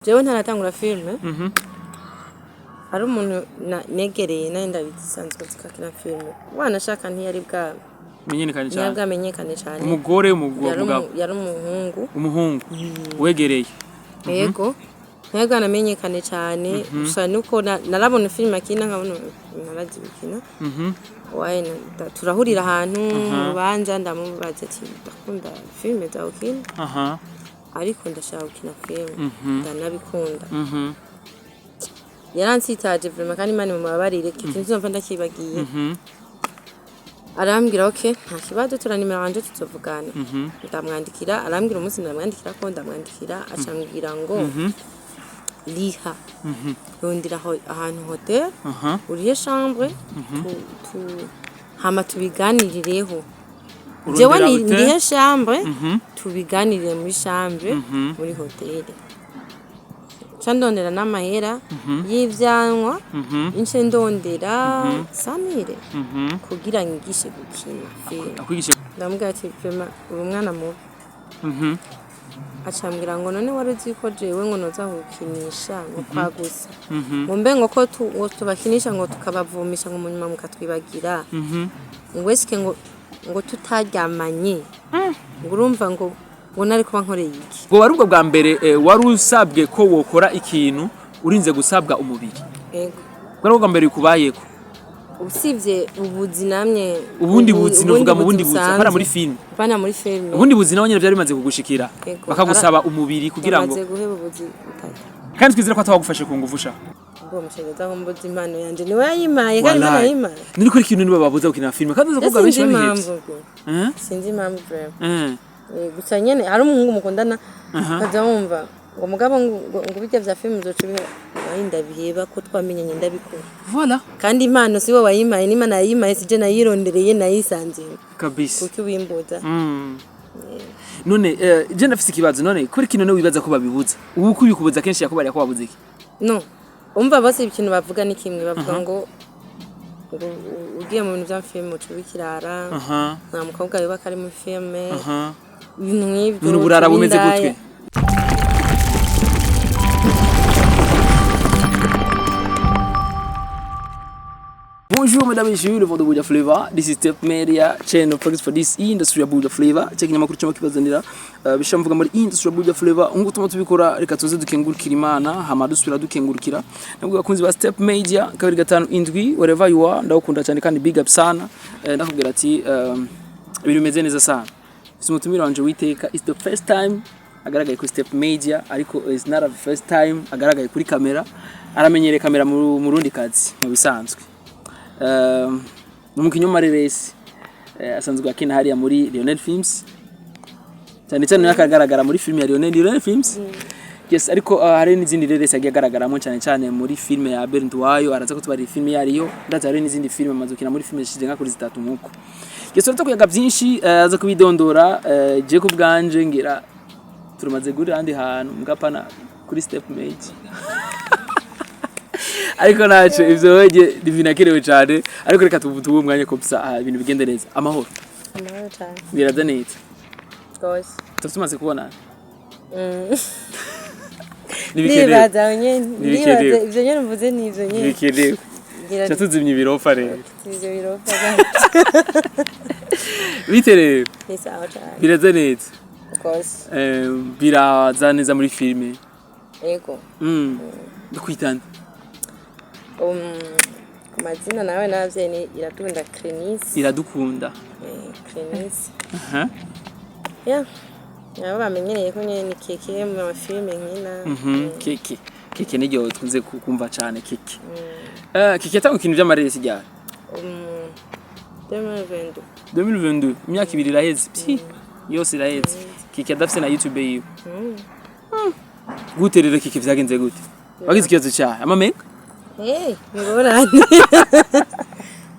Jewe ntaratangura filime. Hari umuntu negereye nawe, ndabisanzwe zikakina filime, wanashaka ntiyari bwa menyekane ntiyari cyane. Bwamenyekane cyane. Umugore, umugabo? Yari Umugabo? Yari umuhungu. Umuhungu wegereye? Yego, ntiyari bwanamenyekane cyane, gusa nuko narabona filime akina, nkabona narazi gukina. Waye turahurira ahantu mu rubanza, ndamubaza ati: "Ndakunda filime zawe ukina, ariko ndashaka gukina filime, ndanabikunda." Yaransitaje vraiment, kandi Imana imubabarire, ikintu nzumva ndakibagiye. Arambwira: "Ok, nta kibazo, turanimero wanje tuzovugana." Ndamwandikira, arambwira umunsi ndamwandikira ko ndamwandikira, acambwira ngo: "Riha, rondera ahantu hotel, urihe chambre, hama tubiganirireho." Jewe Urondera hotel? Ndihe chambre, tubiganirire muri chambre, muri hotel. Nca ndondera n'amahera y'ivyanwa, nce ndondera 100 000 kugira nyigishe gukina filime. Akwigisha? Ndamubwira ati: "Vraiment uri umwana mubi." Acambwira ngo: "None wari uzi ko jewe ngo noza gukinisha ngo kwa gusa, ngo mbe ngo ko ngo tubakinisha, ngo tukabavumisha, ngo munyuma mukatwibagira, ngo esike ngo tutaryamanye, ngo urumva ngo nari kuba nkoreye iki?" Ngo wari ubwo bwa mbere wari usabwe ko wokora ikintu urinze gusabwa umubiri? Ego. Bwari ubwo bwa mbere bikubayeko? Usibye ubuzi namye. Ubundi buzi, novuga mu bundi buzi, busanzwe. Apana muri filime. Apana muri filime. Ubundi buzi nawe nyene vyari bimaze kugushikira? Ego. Bakagusaba umubiri kugira ngo Bamaze guheba ubuzi butatu. Kandi twizere ko atawagufashe ku ngufu sha. Ubwo mushegeza aho mbuze impano yanje, niwe yayimpaye, kandi Imana Wallahi. yayimpaye. Nuri kuri ikintu niba babuza gukina filime, kandi uza kuvuga benshi Sinzi babihevye. impamvu bwe. Eh? Sinzi impamvu vraiment. Eh. Gusa nyene hari umuhungu mukundana, ukaza wumva ngo mugabo ngo bijya vya filime uzoca ubiheba. Nawe ndabiheba ko twamenyanye ndabikora? Voilà. Kandi impano si wowe wayimpaye, n'Imana yayimpaye, sije nayirondereye, nayisanze. Kabisa. Kuki ubimbuza? None je ndafise ikibazo. None kuri kino, none wibaza ko babibuza ubu, ko ubikubuza kenshi yakubariye ko wabuze iki? No umva, bose ikintu bavuga ni kimwe, bavuga ngo ugiye mu bintu vya filime uca uba ikirara, nta mukobwa yubaka ari muri filime, ibintu nk'ibyo. None uburara uca uba bumeze indaya. gutwe? Bonjour mesdames et messieurs, le vent de Buja Flavor. This is Step Media, channel focus for this industry ya Buja Flavor. Check ikinyamakuru cyangwa kibazanira bishamvuga muri industry ya Buja Flavor. Nkuko tuma tubikora, reka tuze dukengurukira Imana, hama dusubira dukengurukira. Nabwo bakunzi ba Step Media 257, wherever you are, ndagukunda cyane kandi big up sana. Ndakubwira ati ibintu bimeze neza sana. Si umutumire wanje witeka, it's the first time agaragaye kuri Step Media, ariko it's not the first time agaragaye kuri kamera. Aramenyereye kamera mu rundi kazi mu bisanzwe. Ni umukinnyi w'amareresi, asanzwe akina hariya muri Lionel Films, cyane cyane niwe akagaragara muri filime ya Lionel Films, yes. Ariko hari n'izindi reresi agiye agaragaramo, cyane cyane muri filime ya Abel Nduwayo. Araza ko tubarira filime yariyo. Ndaza hari n'izindi filime amaze gukina, muri filime zishize nka kuri zitatu nkuko. Yes, uretse kuyaga byinshi, aza kubidondora. Je ku bwanje ngira turumaze gurira ahandi hantu mugapana kuri Step Mate, ariko ntacyo, ivyo wege ntibinakenewe cyane. Ariko reka tubuhe umwanya ko bisa ibintu bigende neza. Amahoro? Amahoro cyane. Biraza neza? Rwose. Tuba tumaze kubonana. Ntibikenewe. Ndibaza nyene, Ntibikenewe. ndibaza ivyo nyene mvuze, ni ivyo nyene. Ntibikenewe. Ngira Ca tuzimya ibirofa rero. Ivyo birofa. Bite rero? Ni sawa cyane. Biraza neza? Rwose. Biraza neza muri filime? Yego. Ndakwitana. Ku mazina nawe n'abavyeyi ni Iradukunda Crenise. Iradukunda. Crenise. Aha. Ya, nabo bamenyereye ko nyene ni Keke mu mafilime nkina. Keke, Keke niryo tkunze kumva cyane. Keke, Keke yatanga ikintu by'amareresi ryari? 2022. 2022, imyaka 2 iraheze pyi yose iraheze Keke adafise na YouTube yiwe. Gute rero Keke, vyagenze gute? Wagize ikibazo cyahe amamega? Hey, ingorane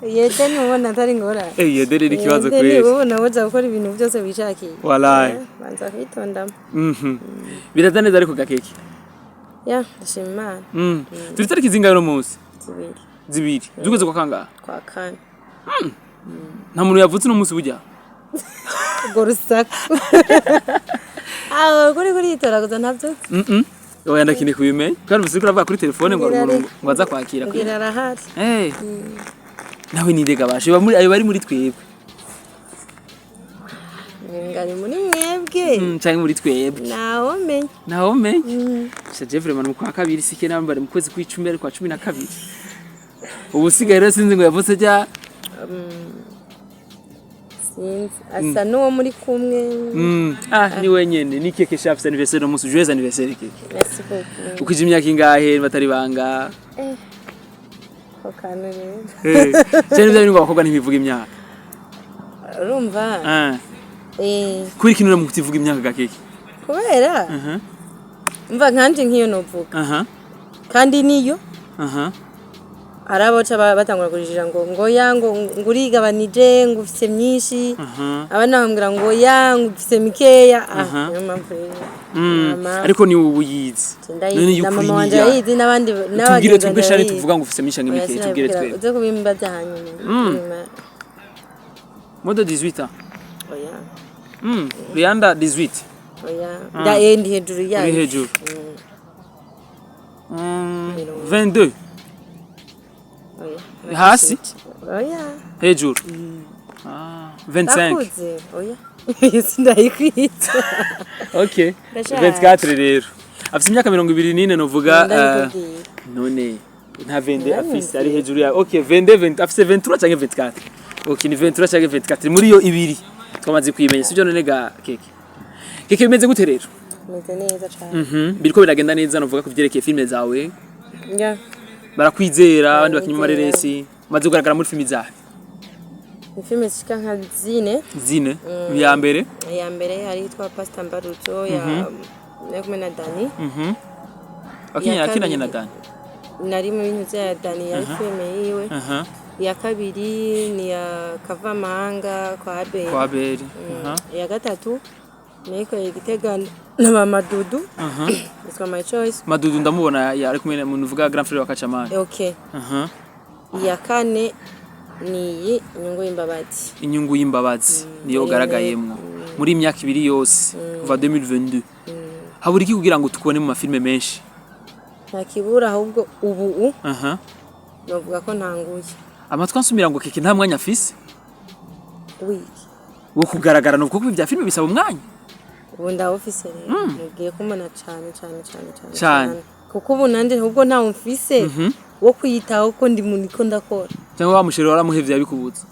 yete ntubona atari ingorane. Eh, yede rero ikibazo Yede kweli. Ubona woza gukora ibintu byose wishakiye. Wallahi. Banza kwitondamo. Biraza neza ariko gakeke? Ya, ndashima Imana. Turi tariki zingahe uno munsi? 2. 2 z'ukwezi kwa kangahe? Kwa kane. Nta muntu yavutse uno munsi burya. Urwo rusaku aho kuri kuritoraguza ntabyo. Oya, ndakeneye kubimenya kandi ubu uravuga kuri telefone ngo Ngira ngo ngo aza kwakira. Ngira arahari. Eh, nawe nindega bashe muri ayo bari muri twebwe. Ngari muri mwebwe. Canke muri twebwe. Naho menya. Naho menye sha je vraiment mu kwa kabiri sike nambare mu kwezi kw'icumi ari kwa 12 ubu usigaye rero sinzi ngo yavutse rya. Sinzi, asa n'uwo muri kumwe. Ah, ni wenyene ni Keke sha afise anniversaire no musi. Joyeux anniversaire, Keke. Merci beaucoup. Ukije imyaka ingahe batari banga? Eh, ako kantu rero. Eh, cyane bya bintu ngo abakobwa ntibivuga imyaka. Urumva. Ah. Eh. Kuri kino mu kutivuga imyaka ga Keke? Kubera mva nkanje nk'iyo novuga kandi niyo hari abaca batangura kurijira ngo ya ngo urigabanije, ngo ufise myinshi. Abana bambwira ngo ya, ngo ufise mikeya. Ah, niyo mpamvu rero. Mama, Ariko ni wowe uyizi none ndayizi na y'ukuri mama ni wanje ya arayizi n'abandi tubwire n'abagenzi twebwe shani barayizi. tuvuga ngo ufise myinshi canke Oya, mikeya, tubwire. sinabibwira. Twebwe Uze kubimbaza hanyuma. Nyuma. Moins de 18 ans? Oya. Rianda 18? Oya, nda ndi hejuru yayo. Uri hejuru. 22? Oya. Hasi? Oya. Hejuru. Ah, 25? Ndakuze, oya, sindayikwita. Okay. Ndashaje. 24 rero, afise imyaka 24 novuga. Ndabikubwiye. None nta 22 afise, ari hejuru ya, okay, 22, 20, afise 23 canke 24. Okay, ni 23 canke 24 muri yo ibiri twamaze kuyimenya, sibyo? None ga Keke, Keke, bimeze gute rero? Meze neza cane. Biriko biragenda neza novuga ku vyerekeye filime zawe? Ya. Barakwizera abandi bakinyi mu Barakwizera. mareresi? Maze kugaragara muri filimi zawe? Ni filime zishika nka zine. Zine. Ya mbere? Iya mbere hari yitwa Pastor Mbarutso ya nari kumwe na Dani. Wakinye Iya yakinanye na kabiri. Dani? Nari muri ntuze ya Dani, yari filime yiwe. Iya kabiri ni iya Kavamahanga kwa Abeli. Kwa Abeli. Iya gatatu nayikoreye Igitega na Mama Dudu, yitwa My Choice. Madudu ndamubona, ari kumwe na muntu uvuga grand frère wa Kacamani. Okay. Iya kane ni iyi Inyungu y'Imbabazi. Inyungu y'Imbabazi niyo ugaragayemwo muri imyaka 2 yose kuva 2022. Habura iki kugira ngo tukubone mu mafilme menshi? Nta kibura, ahubwo ubu novuga ko ntanguye. Amatwi ansumira ngo Keke nta mwanya afise Wiki? wo kugaragara, nuko kuko ibya filime bisaba umwanya. Ubu ndawufise rero, mugiye kumbona cane cane cane cane. Cane. Kuko ubu nanje ahubwo ntawe mfise wo kwiyitaho, ko ndi mu niko ndakora. Cyangwa wa muchéri waramuhevye yabikubuza?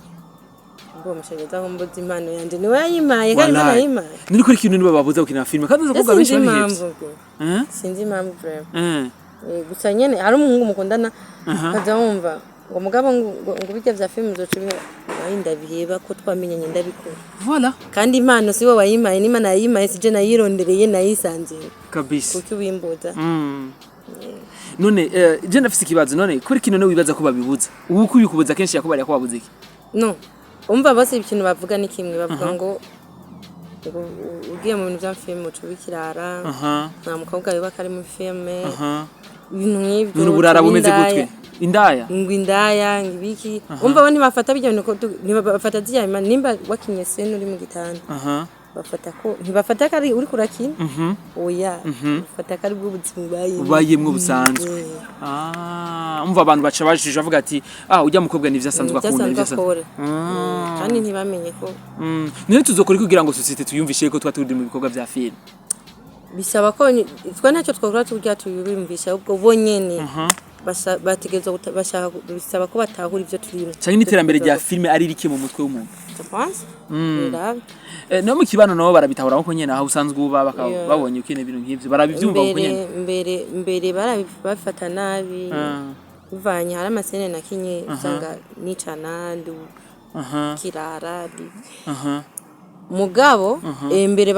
Ubwo mushegeza aho mbuze impano yanje, niwe yayimpaye kandi Imana Wallahi. yayimpaye. Nuri kuri ikintu niba babuza gukina filime kandi uzi ko benshi Sinzi babihevye. impamvu bwe. Eh? Sinzi impamvu vraiment. Eh. Gusa nyene hari umuhungu mukundana ukaza wumva ngo mugabo ngo bijya vya filime uzoca ubiheba. Nawe ndabiheba ko twamenyanye ndabikora. Voilà. Kandi impano si wowe wayimpaye, n'Imana yayimpaye, sije nayirondereye, nayisanze. Kabisa. Kuki wimbuza? None je ndafise ikibazo, none kuri kino ne wibaza ko babibuza ubu ko ubikubuza kenshi yakubariye ko babuze iki? No umva, bose ikintu bavuga ni kimwe, bavuga ngo ugiye mu bintu vya filime uca uba ikirara, nta mukobwa yubaka ari muri filime, ibintu nk'ibyo. None uburara uca uba bumeze indaya. gutwe indaya? Ngo indaya, ngo ibiki. Umva, bo ntibafata bijya bintu ntibafata ziriya nimba wakinye scène uri mu gitanda, bafata ko ntibafata ko ari uri kurakina, oya, bafata ko ari bwo buzima ubayemo. Ubayemwo busanzwe. Ah, umva, abantu baca bajije bavuga ati: "Ah, ujya mukobwa nivyo asanzwe ibyo akunda, asanzwe nivyo asanzwe akora." Kandi ntibamenye ko None tuzokora iki kugira ngo société tuyumvishe ko tuba turi mu bikorwa vya filime? Bisaba ko twe ntacyo twakora turya tubiyumvisha, ahubwo bo nyene bategerezwa bashaka bisaba ko batahura ivyo turimo. Canke n'iterambere rya filime ari rike mu mutwe w'umuntu? Je pense. Birabe. No mu kibano nabo barabitahura nko nyene aho usanzwe uba Yeah. babonye ukene ibintu nk'ivyo barabivyumva uko Mbere nyene? mbere barabifata nabi, bivanye hari ama scènes nakinye usanga nicana ndi kirara mugabo mbere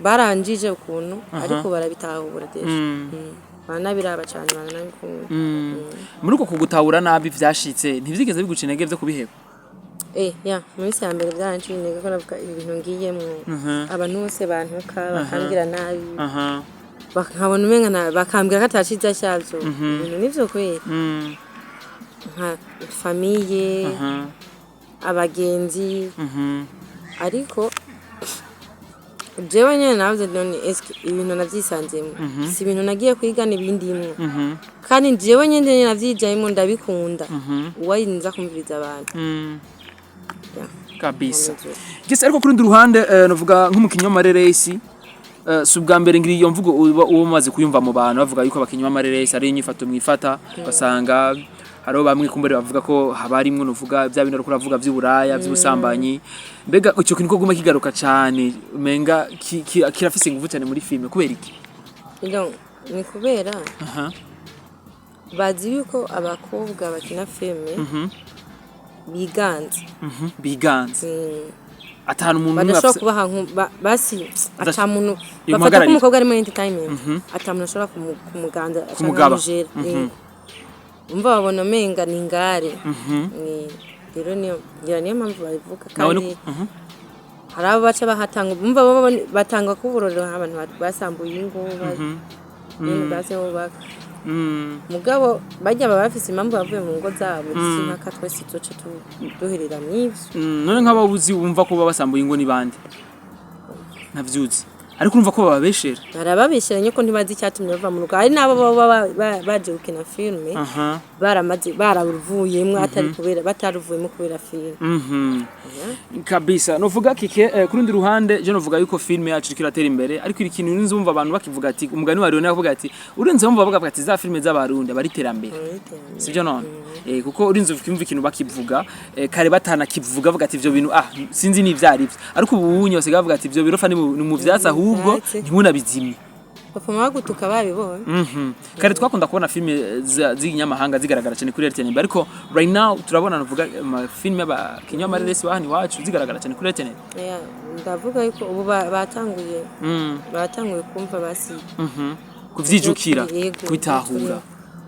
baranjije ukuntu, ariko barabitahura déjà. Baranabiraba cane, baranabikunda. Muri uko kugutahura nabi vyashitse ntivyigeze biguca intege vyo kubiheba? Ya, mu minsi ya mbere byaranciye intege, ko navuga ibi bintu ngiyemwo, abantu bose bantuka bakambwira nabi, nkabona umenga bakambwira ko ata ciza cyavyo, ibintu nivyo kweri, nka famille, abagenzi, ariko Jewe nyene navuze, none eske ibintu navyisanzemwo, si ibintu nagiye kwiga, n'ibindimwo, kandi jewe nyene navyijayemwo, ndabikunda, uwayinza kumviriza abantu. Yeah. Kabisa. Nkomeze. Gese, ariko kuri rundi ruhande, novuga nk'umukinyi w'amareresi, si ubwa mbere ngira iyo mvugo uba umaze kuyumva mu bantu bavuga yuko abakinyi b'amareresi ari inyifato mwifata, ugasanga hariho bamwe kumbere bavuga ko haba harimwo, novuga bya bintu ariko uravuga vy'uburaya, vy'ubusambanyi. Mbega ico kintu ko guma kigaruka cane, umenga kirafise inguvu cane muri filime, kubera iki? Donc, ni kubera bazi yuko abakobwa bakina filime biganze. Biganze atanu umuntu umwe Badashobora afise kubaha basi ata muntu bafata ko Imuhagararira. umukobwa ari muri entertainment, ata muntu ashobora kumuganza canke Kumugaba. amujera. Yego. Umva, babona umenga ni ingare. Rero niyo ngira niyo mpamvu babivuga. Nawe Kandi hari abo baca bahatanga, umva, bo batanga kuburorero abantu basambuye ingo, nyene base bubaka. Mugabo barya baba bafise impamvu bavuye mu ngo zabo, simpaka twese tuzoca duherera mw'ivyo. None nk'ababuzi wumva ko baba basambuye ingo ni bande? Ntavyuzi, ariko urumva ko bababeshera. Barababeshera nyoko, ntibazi icyatumye bava mu rugo. Hari n'abo baba baje gukina filime baramaze bararuvuyemwo, atari kubera bataruvuyemo kubera filime. Kabisa. Novuga kike, ku rundi ruhande je novuga yuko filime yacu iriko iratera imbere, ariko iri kintu urinze wumva abantu bakivuga ati umugani wa Leon avuga ati urinze wumva bavuga ati za filime z'Abarundi abari iterambere, sivyo? None kuko urinze ukumva ikintu bakivuga, kare batanakivuga bavuga ati ivyo bintu sinzi n'ivyari ivyo, ariko ubu unye basigaye bavuga ati ivyo birofa ni mu vyatsi, ahubwo vyatsi. Ntimunabizimye. Bapfuma bagutuka babibonye. Kare twakunda kubona filime z'inyamahanga zigaragara cyane kuri RTNB, ariko right now turabona, navuga ama filime y'abakinnyi b'amareresi ba hano iwacu zigaragara cyane kuri RTNB. Yeah, ndavuga yuko ubu batanguye batanguye kumva basi Kuvyijukira, Yego, kubitahura.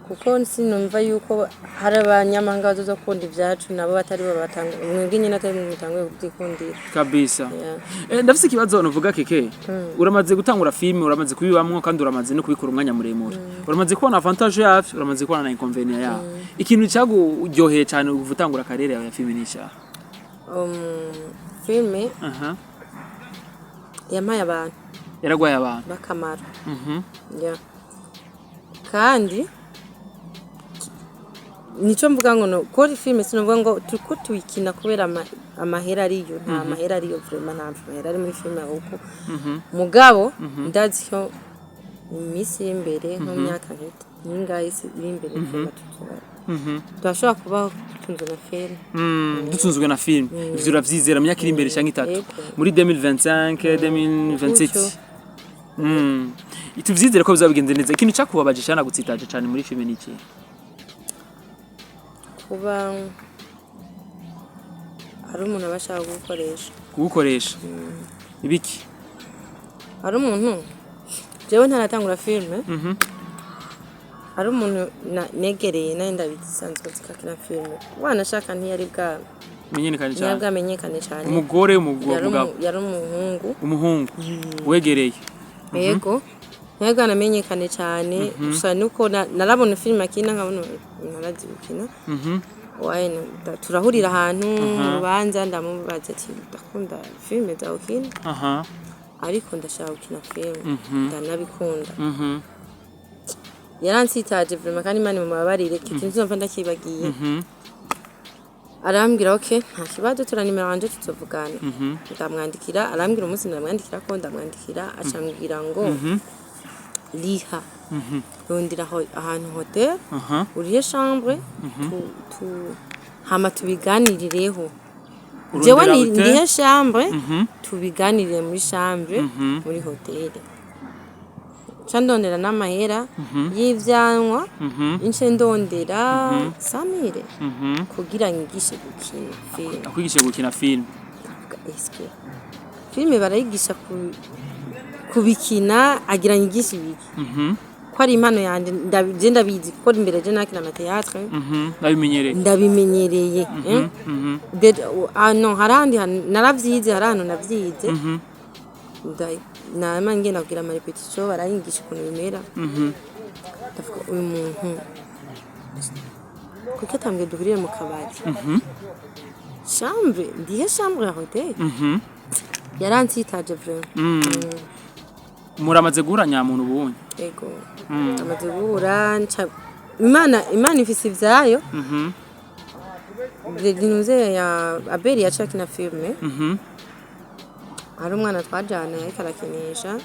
Kuko sinumva yuko hari abanyamahanga bazoza gukunda ibyacu nabo batari bo batanga, mwebwe nyine atari mwe mutanguye kubyikundira. Kabisa. Yeah. Ndafise ikibazo, nuvuga keke, uramaze gutangura filime, uramaze kubibamwo, kandi uramaze no kubikora umwanya muremure, uramaze kubona avantage yavyo, uramaze kubona na inconvénient yavyo. Ikintu cyaguryoheye cyane uva utangura carrière yawe ya filime ni icyaha? Filime yampaye abantu Yaragwaye abantu. b'akamaro. Yeah. Kandi nico mvuga ngo no kora filime, sinovuga ngo turiko tuyikina kubera amahera ariyo. Nta mahera ariyo vraiment, nta mahera ari muri filime, ahubwo mugabo ndazi ko mu minsi y'imbere, nko mu myaka nk'ingahe iri imbere, vraiment turashobora kubaho dutunzwe na filime. Dutunzwe na filime, ivyo uravyizera mu myaka iri imbere canke itatu? Yego. Muri 2025, 2027? Gutyo. Tuvyizere ko bizaba bigenze neza. Ikintu cyakubabaje cyane, gutsitaje cyane muri filime ni iki? Kuba hari umuntu aba ashaka gukoresha. Kugukoresha ibiki? Hari umuntu, jewe ntaratangura filime, hari umuntu negereye nawe, ndabisanzwe zikakina filime, wanashaka ntiyari bwa menyekane ntiyari cyane. bwamenyekane cyane. Umugore, umugabo? Yari umuhungu. Umuhungu wegereye? Yego, ntiyari bwanamenyekane cyane, gusa nuko narabona filime akina, nkabona narazi gukina. Waye turahurira ahantu mu rubanza, ndamubaza ati ndakunda filime zawe ukina, ariko ndashaka gukina filime, ndanabikunda. Yaransitaje vraiment, kandi Imana imubabarire, icyo kintu sinumva ndakibagiye. Arambwira ok, nta kibazo, tura nimero wanje tuzovugana. Ndamwandikira, arambwira umunsi ndamwandikira ko ndamwandikira, acambwira ngo riha, rondera ahantu hotel, urihe chambre, tu hama tubiganirireho. Jewe Urondera hotel? Ndihe chambre, tubiganirire muri chambre muri hotel, nca ndondera n'amahera y'ivyanwa, nce ndondera 100 000 kugira nyigishe gukina filime. Akwigisha gukina filime. Ndavuga, eske filime barayigisha kubikina? Agira nyigishe ibiki ko ari impano yanje? Je ndabizi kuko imbere je nakina ama théâtre. Ndabimenyereye. Ndabimenyereye, eh? Ah, no, hari ahandi hantu naravyize, hari ahantu navyize. Nama ngenda kugira ama répétition, baranyigisha ukuntu bimera. Ndavuga uyu muntu kuki atambwiye duhurire mu kabari, chambre, ndihe chambre ya hotel? Yaransitaje vraiment. Muramaze guhura nyamuntu ubunye? Ego, amaze guhura. Imana ifise ivyayo. Ntuze ya Abeli yaciye akina filme. Hari umwana twajana yariko arakinisha,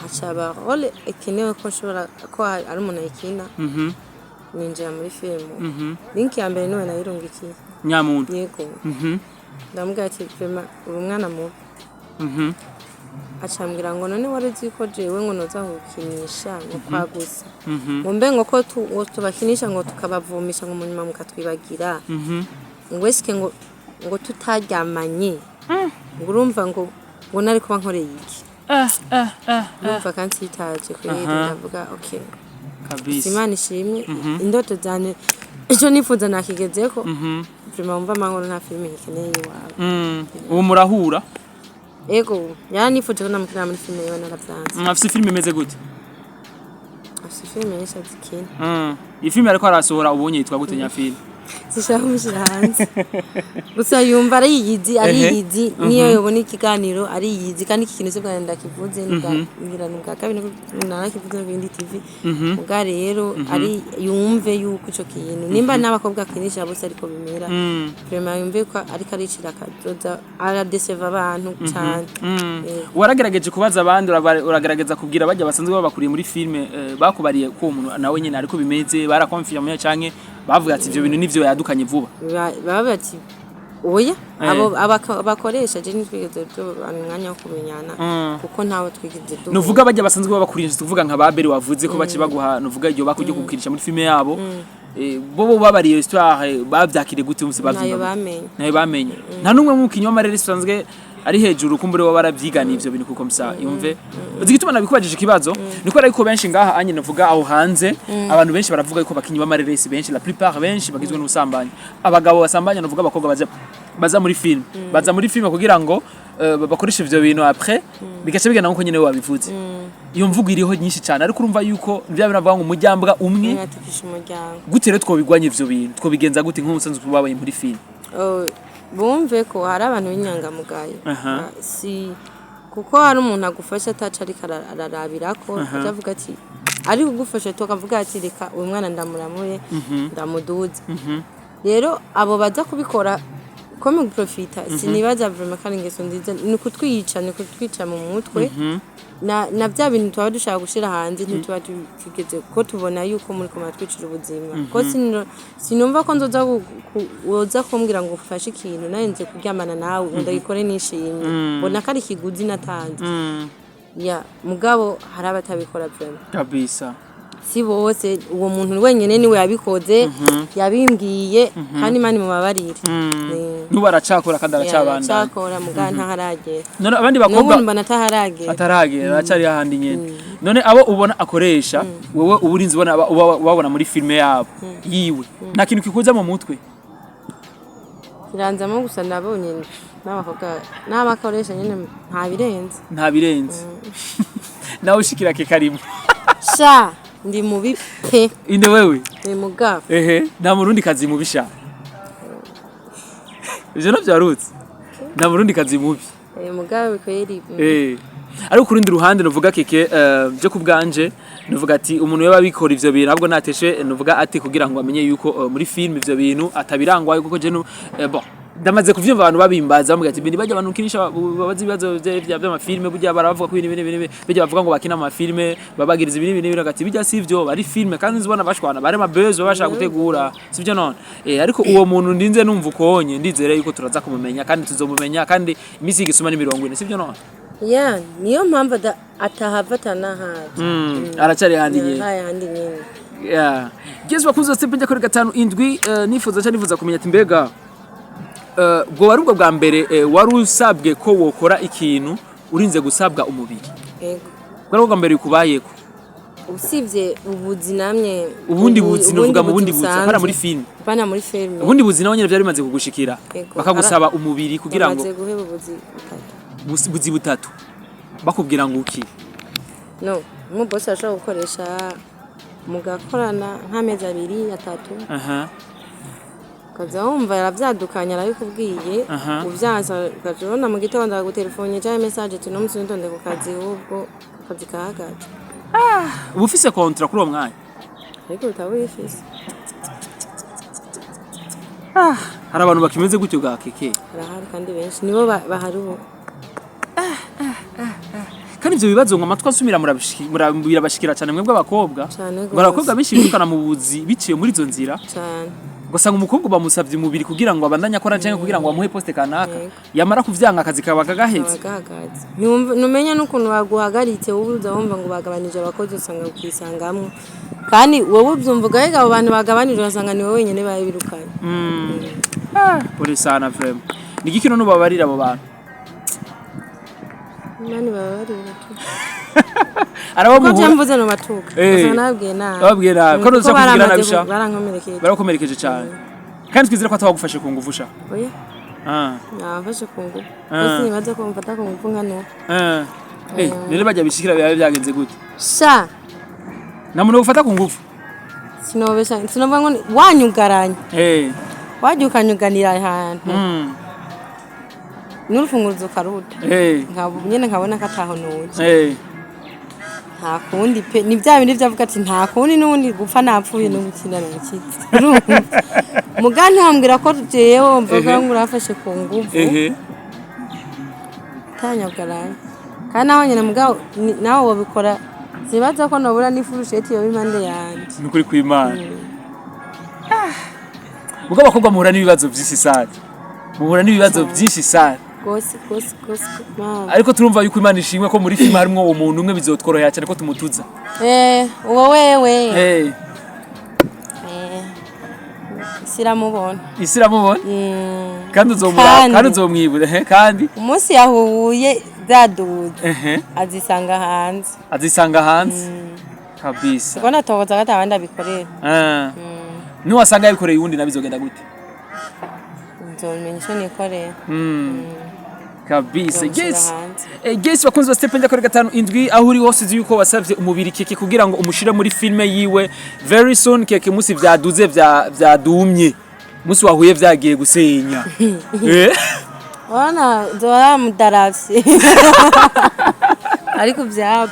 hacaba rôle ikenewe ko nshobora ko ari umuntu ayikina. Ninjira muri filmu. Link ya mbere niwe nayirungikiye. Nyamuntu? Yego. Ndamubwira ati: "Vraiment uri umwana mubi." Acambwira ngo: "None wari uzi ko jewe ngo noza gukinisha ngo kwa gusa ngo mbe ngo ko ngo tubakinisha ngo tukabavumisha ngo munyuma mukatwibagira, ngo esike ngo tutaryamanye ngo urumva ngo nari kuba nkoreye iki?" Urumva kandi sitaje kweri. Ndavuga: "Okay." Kabisa. Imana ishimwe, indoto zanje, icyo nifuza nakigezeko. Vraiment wumva amahoro, nta filime nkeneye iwawe. Ubu murahura? Ego, yaranifuje ko namukina muri filime yiwe, naravyanze. Afise filime imeze gute? Afise filime nyinshi azikina. Iyi filime ariko arasohora ubunye yitwa gute nyafilime? Zishaka kumushyira hanze gusa yumva ariyizi, ariyizi. Niyo yobona ikiganiro ariyizi. Kandi iki kintu si bwa ndakivuze, ngira ni ubwa kabiri narakivuze no kuyindi TV. Ubwa rero ari yumve yuko ico kintu nimba n'abakobwa akinisha bose ariko bimera, vraiment yumve ko ariko aricira akazoza, aradeseva abantu cane. Waragerageje kubaza abandi, uragerageza kubwira bajya basanzwe babakuriye muri filime, bakubariye ko uwo muntu nawe nyine ariko bimeze, barakonfirmye canke bavuga ati ivyo bintu nivyo yadukanye vuba? Baba bati oya. Abo abakoresha je ntitwigeze tubana umwanya wo kumenyana kuko ntawe twigeze duhura. Nuvuga bajya basanzwe babakuriye, tuvuga nka baberi wavuze ko baci baguha, nuvuga iryo bakujya kugukirisha muri filime yabo, bo babariye histoire bavyakiriye gute umse? Ntayo Bavyumva gute? bamenye. Ntayo bamenye. Nta n'umwe mukinyi w'amarere usanzwe ari hejuru kumbure wa baravyigana ivyo bintu, kuko msa yumve uzi igituma nabikubajije ikibazo niko ariko benshi ngaha anye navuga aho hanze abantu benshi baravuga yuko abakinyi b'amareresi benshi, la plupart benshi bagizwe n'ubusambanyi, abagabo basambanya, navuga abakobwa baza muri film, baza muri film kugira ngo bakoreshe ivyo bintu, après bigaca bigenda nkuko nyene wabivuze. Iyo mvugo iriho nyinshi cyane, ariko urumva yuko bya bintu bavuga ngo umujyambwa umwe mwatukisha umuryango. Gute rero twobigwanya ivyo bintu? Twobigenza gute nk'umusanzu babaye muri film? Oh, bumve ko hari abantu b'inyangamugayo. Ah, si kuko hari umuntu agufasha ataca ariko ararabirako, atavuga ati ari kugufasha, tukavuga ati: "Reka uyu mwana ndamuramure, ndamuduze." Rero abo baza kubikora ko mu guprofita, sinibaza vraiment ko ari ingeso nziza. Ni ukutwica mu mutwe na bya bintu tuba dushaka gushira hanze ntituba tugeze ko tubona yuko muri ko muratwicira ubuzima, ko sinumva ko nzoza woza kumbwira ngo ufashe ikintu narenze kuryamana nawe ngo ndagikore nishimye, mbona ko ari ikiguzi natanze. Ya mugabo hari abatabikora vraiment. Kabisa. Si bose. Uwo muntu wenyine niwe yabikoze, yabimbwiye, kandi Imana imubabarire. N'ubu aracakora kandi aracabandanya. Aracakora mugabo ntaharagera. None abandi n'ubu bakobwa mbona ataharagera. Ataragera, aracari hahandi nyene. None abo ubona akoresha wewe uba urinze ubona ubabona muri filime yabo yiwe, nta kintu kikuza mu mutwe? Kiranzamo gusa nabonye n'abakobwa n'abakoresha nyine, nta birenze. Nta birenze, nawe ushikira ke karimo? Sha, ndi mubi pe. Inde wewe? Ni mugabo. Ehe, nta murundi kazi mubi sha, ivyo navyo warutse, nta murundi kazi mubi. Mugabo kweri. Ariko ku rundi ruhande nuvuga keke, byo ku bwanje nuvuga ati umuntu yoba abikora ivyo bintu ahubwo nateshe, nuvuga ati kugira ngo amenye yuko muri film ivyo bintu atabirangwa, kuko je bon, ndamaze kuvyumva abantu babimbaza, bambwira ati bindi bajya abantu ukinisha babaza ibibazo vy'amafilme, burya barabavuga ko ibintu ibintu bijya bavuga ngo bakina amafilme babagiriza ibintu ibintu, ati bijya sivyo, bari filme kandi nzibona bashwana bari ama buzz baba bashaka gutegura, sivyo? None ariko uwo muntu ndinze numva ukonye, ndizere yuko turaza kumumenya kandi tuzomumenya, kandi iminsi y'igisuma ni 40, sivyo none? Ya, niyo mpamvu atahava atanahaje. Aracari handi nyene. Hahandi nyene. Yeah. Geze bakunze step njya kuri 57, nifuza cyane, nifuza kumenya ati mbega ubwo wari ubwo bwa mbere wari usabwe ko wokora ikintu urinze gusabwa umubiri? Yego. Bwari ubwa mbere bikubayeko? Usibye ubuzi namye. Ubundi buzi, novuga mu bundi buzi, busanzwe. apana muri film. Apana muri filime. Ubundi buzi nawe nyene byari bimaze kugushikira? Yego. Bakagusaba umubiri kugira ngo Bamaze guheba ubuzi butatu. Buzi butatu bakubwira ngo uki? No umubosi ashobora gukoresha mugakorana nk'amezi 2, 3. Aha. Ukaza wumva yaravyadukanye, arabikubwiye. Uvyansa, ukaja ubona mu gitondo agutelefone canke message ati: "No musi ntonde ku kazi", ahubwo akazi kahagaze. Uba ufise contrat kuri uwo mwanya? Ariko utaba uyifise. Hari abantu bakimeze gutyo ga Keke? Barahari kandi benshi, nibo bahari ubu. Kandi ivyo bibazo ngo amatwi asumira birabashikira cyane mwebwe abakobwa. Cane. Ngo abakobwa benshi birukana mu buzi biciye muri izo nzira. Cane. Ugasanga umukobwa bamusabye umubiri kugira ngo abandanye akora cyangwa kugira ngo bamuhe poste kanaka, yamara kuvyanga akazi kaba kagaheze. Kaba gahagaze. Ntumenya n'ukuntu baguhagaritse. Wowe uza wumva ngo bagabanije abakozi, usanga ukisangamwo, kandi wowe ubyumva ugahega abo bantu bagabanije, ugasanga ni wowe wenyine babirukanye. Pole sana vraiment. Ni igiki none ubabarira abo bantu? Imana ibabarira tu. Arabo Kuko muhura mvuze no batuka, usanga nababwiye nabi. Bababwiye nabi. Ko Kuko nuza kuvugira nabi baramaze sha. Barankomerekeje. Barakomerekeje cyane, kandi twizere ko atawagufashe ku ngufu sha. Oya. Nabafashe ku ngufu? Bose nibaza ko mfata ku ngufu nka nuko. Eh, rero bajya bishikira biba byagenze gute? Sha. Nta muntu ufata ku ngufu. Sinobesha, sinovuga ngo wanyugaranye, wajya ukanyuganira ahantu n'urufunguzo ukaruta, nyene nkabona ko ataho nuje. Nta kundi pe, ni bya bindi byavuga ati nta kundi, n'ubundi gupfa napfuye, n'ubukina n'ubukitse. Urumva muga ntambwira ko jewe mvuga ngo urafashe ku nguvu. Tanyugaranye kandi naho nyene mugabo nawe wobikora, sibaza ko nobura n'ifurusheti yoba impande yanje. Ni ukuri kw'Imana. Ubwo abakobwa muhura n'ibibazo byinshi sana, muhura n'ibibazo byinshi sana. Gose gose gose, mama. Ariko turumva yuko Imana ishimwe ko muri filime harimwo uwo muntu umwe, bizotworohera cyane ko tumutuza. Eh, uwo wewe. Eh, siramubona. Isi iramubona. Kandi uzomura. Kandi. Kandi uzomwibura, ehe, kandi Umunsi yahuye zaduze, azisanga hanze. Azisanga hanze kabisa. Kuko natohoza ko atabandi abikorera. Ah. Niwasanga yabikoreye uwundi nabizogenda gute? Nzomenya ico nikorera. Kabisa. Nzomushyira Yes. hanze. Yes, bakunzi ba Step Njya gatanu indwi, aho uri hose uzi yuko wasavye umubiri Keke kugira ngo umushire muri filme yiwe very soon. Keke, musi vyaduze vyadumye, musi wahuye vyagiye gusenya. Urabona nzoba mudaravye ariko vyapa.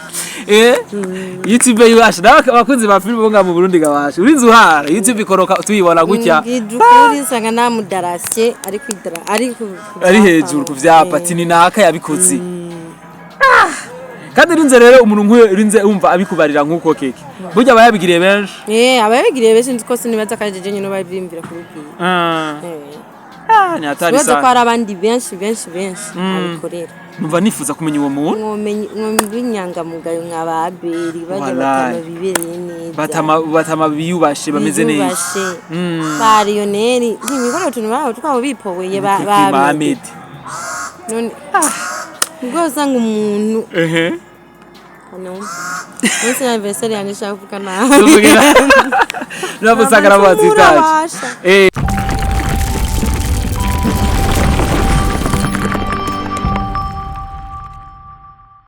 YouTube yibasha nawe, abakunzi ba filme bo ngaha mu Burundi gabasha urinze uhara YouTube ikoroka tuyibona gutya. Mbwije ukuri, nsanga namudarasye ariko idara ari ku ari vyapa. Hejuru ku vyapa ati ni naka yabikoze. Kandi urinze rero umuntu nk'uyo urinze wumva abikubarira nk'uko Keke, burya aba yabigiriye benshi. Eh, abayabigiriye benshi, nzi ko sinibaza ko ari jeje nyine babimbwira kubibwira. Ah, ni hatari Sibaza ko sana. hari abandi benshi benshi benshi abikorera. Numva nifuza kumenya uwo muntu. Mwomenye mw'inyangamugayo nka ba Abeli bajya Wallahi. batama bibereye neza. Batama batama biyubashe, bameze neza. Biyubashe. Ba Lionel ntibikora utuntu babo twabo bipoweye ba ba Ahmed. Ahmed. None ubwo usanga umuntu ano munsi ya anniversaire yanjye nshaka kuvuga nabi. Ntabwo usanga nabo bazitaje. Urabasha.